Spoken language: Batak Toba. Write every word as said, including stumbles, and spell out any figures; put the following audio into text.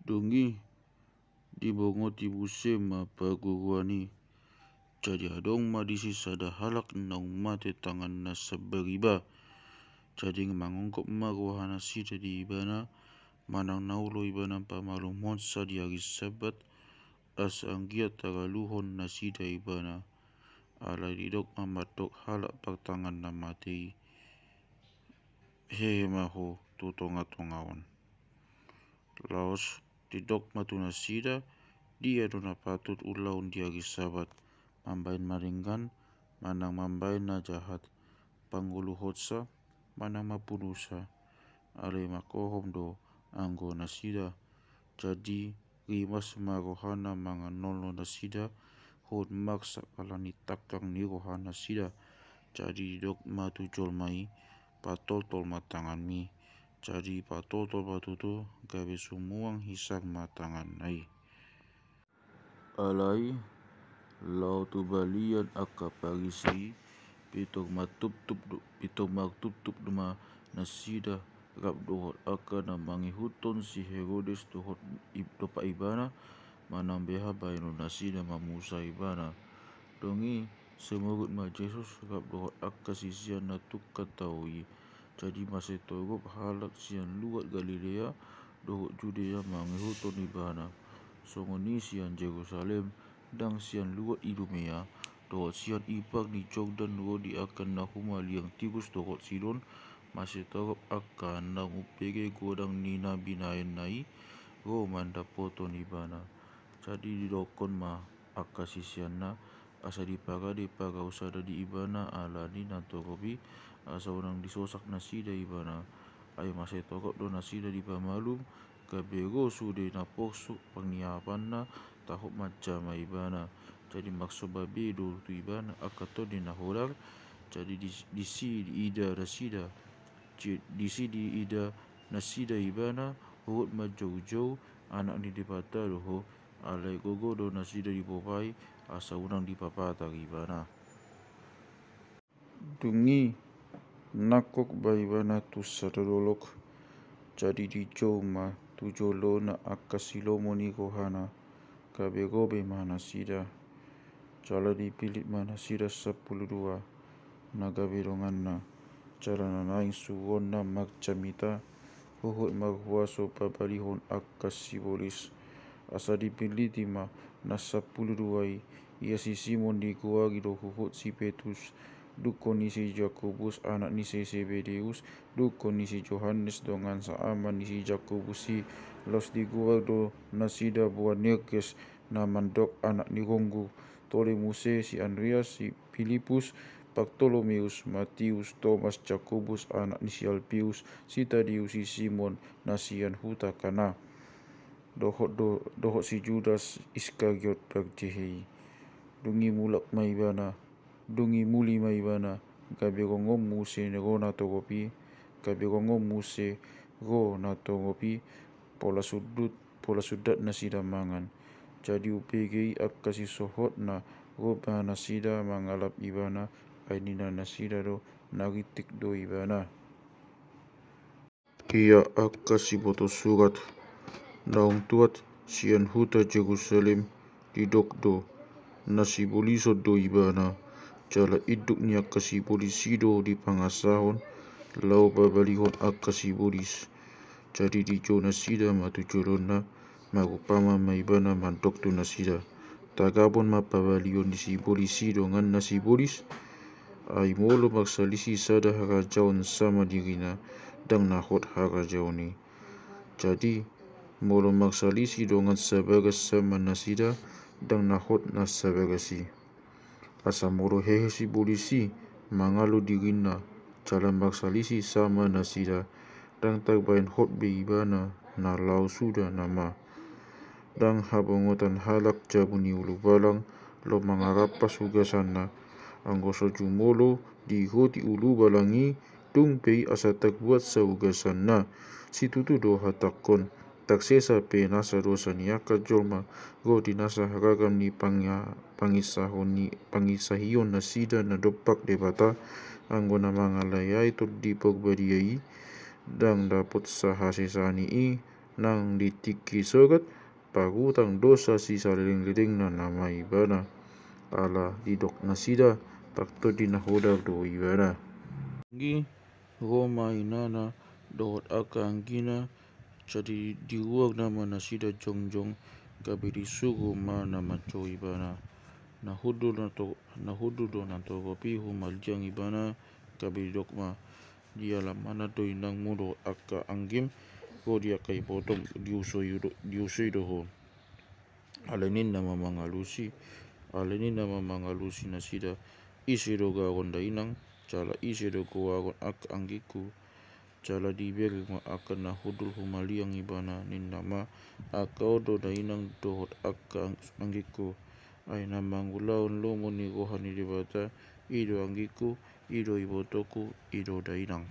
Dung i dibongoti muse ma parguruan i. Jadi adong ma disi sada halak naung mate tanganna sambariba. Jadi mangonggop ma roha nasida di ibana, manang na olo ibana pamalumhonsa di ari Sabat, asa anggiat tagaluhon nasida ibana. Alai didok ma mandok halak partangan na mate i, hehe ma ho tu tongatonga on. Laos didok ma tu nasida, dia do na patut ulaon di ari Sabat, mambaen na denggan, manang mambaen na jahat, pangoluhonsa, manang mampunusa? Alai mangkohom do anggo nasida. Jadi rimas ma rohana manganolo nasida, huhut maksak ala ni tangkang ni roha nasida. Jadi didok ma tu jolma i, patoltol ma tanganmi. Jadi patoltol ma tutu, gabe sumuang hisar ma tanganna i. Alai laho tu balian angka Parisi i, pintor martuptup do, pintor martuptup do ma nasida rap dohot angka na mangihuthon si Herodes dohot i-, dompak ibana, manang beha baenon nasida mamusa ibana. Dung i sumurut ma Jesus rap dohot angka siseanna tungkan tao i. Jadi mansai torop halak sian luat Galilea dohot Judea mangihuthon ibana, songon i sian Jerusalem, ndang sian luat Idumea, dohot sian ipar ni Jordan ro di angka na humaliang Tirus dohot Sidon. Mansai torop angka naung umbege godang ni na binaenna i ro mandapothon ibana. Jadi didokkon ma angka siseanna, asa diparade parau sada di ibana ala ni na torop i, asa unang disosak nasida ibana. Ai mansai torop do nasida dipamalum, gabe ro sude na porsuk pangiapanna, tahop manjama ibana. Jadi marsomba be do tu ibana angka tondi na holar. Jadi di, disi diida nasida, di, disi diida nasida ibana, huhut manjoujou, Anak ni Debata do ho. Alai gogo do nasida dipopai, asa unang dipapatar ibana. Dung i nangkok ma ibana tu sada dolok. Jadi dijou ma tu jolona angka silomo ni rohana, gabe ro be ma nasida. Jala dipillit ma nasida sampulu dua na gabe donganna. Jala na naeng suruonna marjamita, huhut marhuaso pabalihon angka sibolis. Asa dipillit i ma na sampulu dua i, ia si Simon digoari do huhut si Petrus, dungkon ni si Jakobus anak ni si Sebedeus, dungkon ni si Johannes dongan saama ni si Jakobus i. Laos digoar do nasida Boanerges na mandok Anak ni Ronggur, tole muse si Andreas, si Pilipus, Bartolomeus, Mateus, Tomas, Jakobus anak ni si Alpeus, si Tadeus, si Simon na sian huta Kana, dohot do, dohot si Judas Iskariot parjehe i. Dung i mulak ma ibana, dung i muli ma ibana, gabe rongon muse ro na torop i, gabe rongon muse ro na torop i, pola sundut, pola sundat nasida mangan. Jadi umbege i angka sisohotna ro ma nasida mangalap ibana, ai ninna nasida do, na rintik do ibana. Ia angka siboto surat naung tuat sian huta Jerusalem didok do, na sibolison do ibana. Jala induk ni angka sibolis i do dipangasahon laho pabalihon angka sibolis. Jadi dijou nasida ma tu jolona, marumpama ma ibana mandok tu nasida, tagapon ma pabalihon ni sibolis i donganna sibolis. Ai molo marsalisi sada harajaon sama dirina, ndang na hot harajaon i. Jadi molo marsalisi dongan sabagas sama nasida, ndang na hot na sabagas i. Asa molo hehe sibolis i mangalo dirina, jala marsalisi sama nasida, ndang tarbaen hot be ibana na laho suda nama. Ndang habongotan halak jabu ni ulubalang lam mangarampas ugasanna. Anggo so jumolo diihoti ulubalang i, dung pe i asa tarbuat saugasanna. Situtu do hatangkon, tarsesa pe nasa dosa ni angka jolma ro di nasa ragam ni pangia-, pangisahon ni, pangisahion nasida na dompak Debata. Anggo na mangalayalai Tondi Parbadia i, ndang dapot sahasesaan i, nang di tingki sogot, pagutang dosa sisaleleng-lelengna nama ibana. Ala didok nasida, tartondi na hodar do ibana. Anggi, ro ma inana dohot angka anggina, jadi di ruar nama nasida jongjong, gabe disogo ma na manjou ibana. Na hundul na to-, na hundul do na torop i humaliang ibana, gabe didok ma, diala ma na do inangmu dohot angka anggim, ro di angka ibotom, diusoi do, diusoi do ho. Alai ninna ma mangalusi, alai ninna ma mangalusi nasida, ise do garon dainang, jala ise do goaron angka anggingku. Jala dibereng ma angka na hundul humaliang ibana, ninna ma, angka on do dainang dohot angka ang-, anggingku. Ai na mangulahon lomo ni roha ni Debata, i do anggingku, i do ibotongku, i do dainang.